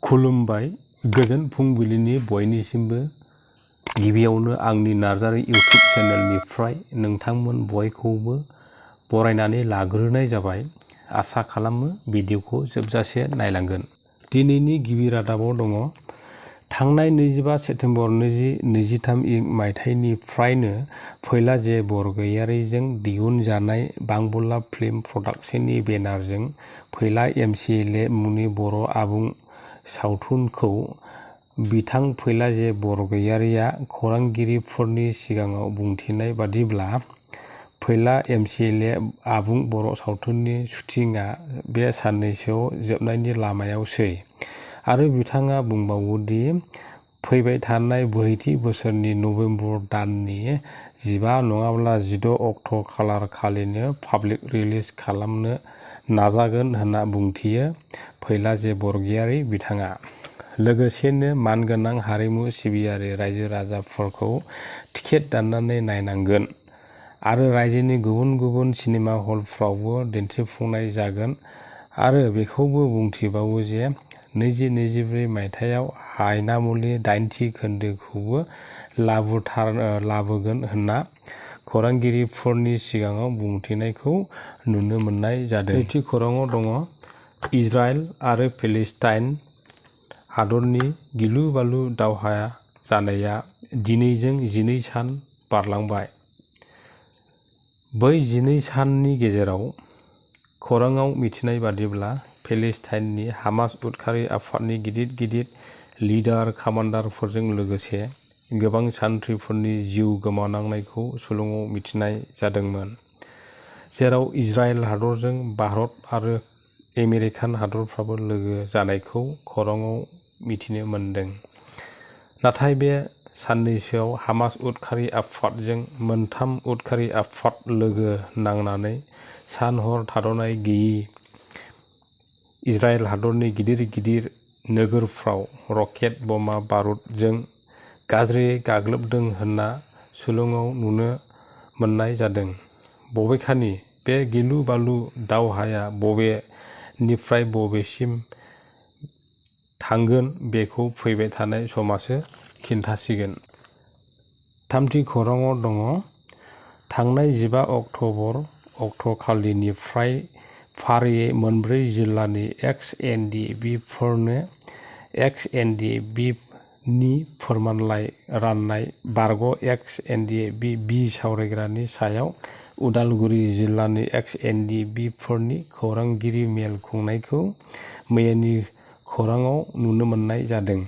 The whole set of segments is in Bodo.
खुलुमबाय गोजोन फुंबिलिनि बयनिसिमबो गिबियावनो आंनि नार्जारी इउटुब चेनेलनिफ्राय नोंथांमोन बयखौबो बरायनानै लाग्रोनाय जाबाय। आसा खालामो भिडिअखौ जोबजासे नायलांगोन। दिनैनि गिबि रादाबाव दङ थांनाय 25 सेप्तेम्बर 2023 मायथाइनिफ्रायनो फैला जे बरगयारीजों दिहुनजानाय बांबुला फिल्म प्रडाक्शननि बेनारजों फैला एमसिएलए मुंनि बर' आबुं सावथुनखौ बिथां फैला जे बरगयारीया खौरांगिरिफोरनि सिगाङाव बुंथिनाय बादिब्ला फैला एमसिएलए आबुं बर' सावथुननि शुटिंआ बे साननैसोआव जोबनायनि लामायावसै आरो बिथाङा बुंबावोदि फैबाय थानाय बोहैथि बोसोरनि नभेम्बर दाननि 15 नङाब्ला 16 अक्ट' खालार खालिनो पाब्लिक रिलिज खालामनो नाजागोन होनना बुंथियो फैला जे बरगयारी बिथाङा। लोगोसेनो मानगोनां हारिमु सिबियारि रायजो राजाफोरखौ टिकेट दाननानै नायनांगोन आरो रायजोनि गुबुन गुबुन सिनेमा हलफ्रावबो दिन्थिफुंनाय जागोन आरो बेखौबो बुंथिबावो जे 2024 मायथाइयाव हायनामुलि 8थि खोन्दोखौबो लाबोगोन होनना खौरांगिरिफोरनि सिगाङाव बुंथिनायखौ नुनो मोननाय जादों। नैथि खौराङाव दङ इजराइल आरो पेलेस्टाइन हादरनि गिलु-बालु दावहा जानाया दिनैजों 12 सान बारलांबाय। बै 12 साननि गेजेराव खौराङाव मिथिनाय बादिब्ला पेलेस्टाइननि हामास उदखारि आफादनि गिदिर लिडार कामान्डारफोरजों लोगोसे गोबां सान्थ्रिफोरनि जिउ गोमानांनायखौ सुलुङाव मिथिनाय जादोंमोन, जेराव इजराइल हादरजों भारत आरो आमेरिकान हादरफ्राबो लोगो जानायखौ खौराङाव मिथिनो मोन्दों। नाथाय बे साननैसोआव हामास उदखारि आफादजों मोनथाम उदखारि आफाद लोगो नांनानै सान-हर थाद'नाय गैयै इजराइल हादरनि गिदिर नोगोरफ्राव रकेट बमा बारुदजों गाज्रियै गाग्लोबदों होनना सुलुङाव नुनो मोननाय जादों। बबेखानि बे गिलु-बालु दावहाया बबेनिफ्राय बबेसिम थांगोन बेखौ फैबाय थानाय समासो खिन्थासिगोन। थामथि खौराङाव दङ थांनाय 15 अक्ट'खालिनिफ्राय फारियै मोनब्रै जिल्लानि एक्स-एनडिएफबिफोरनो एक्स-एनडिएफबि फोरमानलाइ राननाय बारग' एक्स-एनडिएफबि बिसावरायग्रानि सायाव उदालगुरि जिल्लानि एक्स-एनडिएफबिफोरनि खौरांगिरि मेल खुंनायखौ मैयानि खौराङाव नुनो मोननाय जादों।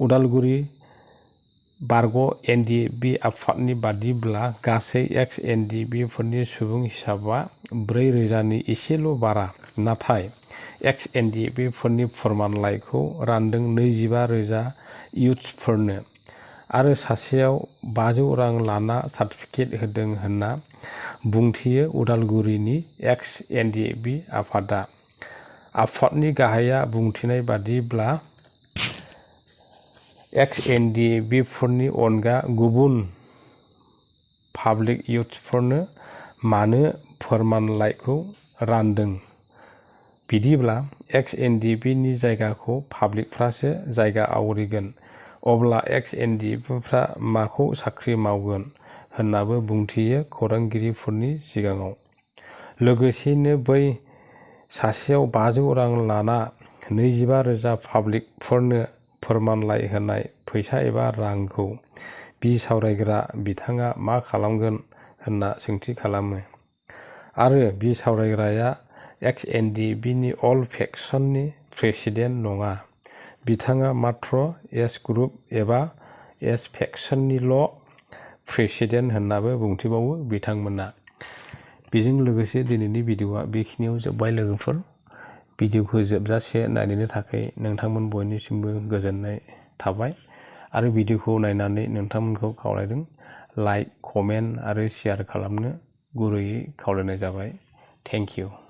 उदालगुरि बारग' एनडिएफबि आफादनि बादिब्ला गासै एक्स-एनडिएफबिफोरनि सुबुं हिसाबा 4,000नि एसेल' बारा, नाथाय एक्स-एनडिएफबिफोरनि फोरमानलाइखौ रानदों 25,000 इयुथ्सफोरनो आरो सासेयाव 500 रां लाना सार्टिफिकेट होदों होनना बुंथियो उदालगुरिनि एक्स-एनडिएफबि आफादा। आफादनि गाहाया बुंथिनाय बादिब्ला एक्स-एनडिएफबिफोरनि अनगा गुबुन पाब्लिक इयुथ्सफोरनो मानो फोरमानलाइखौ रानदों? बिदिब्ला एक्स-एनडिएफबिनि जायगाखौ पाब्लिकफ्रासो जायगा आवग्रिगोन, अब्ला एक्स-एनडिएफबिफ्रा माखौ साख्रि मावगोन होननाबो बुंथियो खौरांगिरिफोरनि सिगाङाव। लोगोसेनो बै सासेयाव 500 रां लाना 25,000 पाब्लिकफोरनो फोरमानलाइ होनाय फैसा एबा रांखौ बिसावरायग्रा बिथाङा मा खालामगोन होनना सोंथि खालामो आरो बिसावरायग्राया एक्स-एनडिएफबिनि अल फेक्सननि प्रेसिडेन्ट नङा, बिथाङा मात्र एस ग्रुप एबा एस फेक्सननिल' प्रेसिडेन्ट होननाबो बुंथिबावो बिथांमोना। बेजों लोगोसे दिनैनि भिडिअआ बेखिनियाव जोब्बाय लोगोफोर। भिडिअखौ जोबजासे नायनायनि थाखाय नोंथांमोन बयनिसिमबो गोजोननाय थाबाय आरो भिडिअखौ नायनानै नोंथांमोनखौ खावलायदों लाइक, कमेन्ट आरो शेयार खालामनो गुरैयै खावलायनाय जाबाय। Thank you.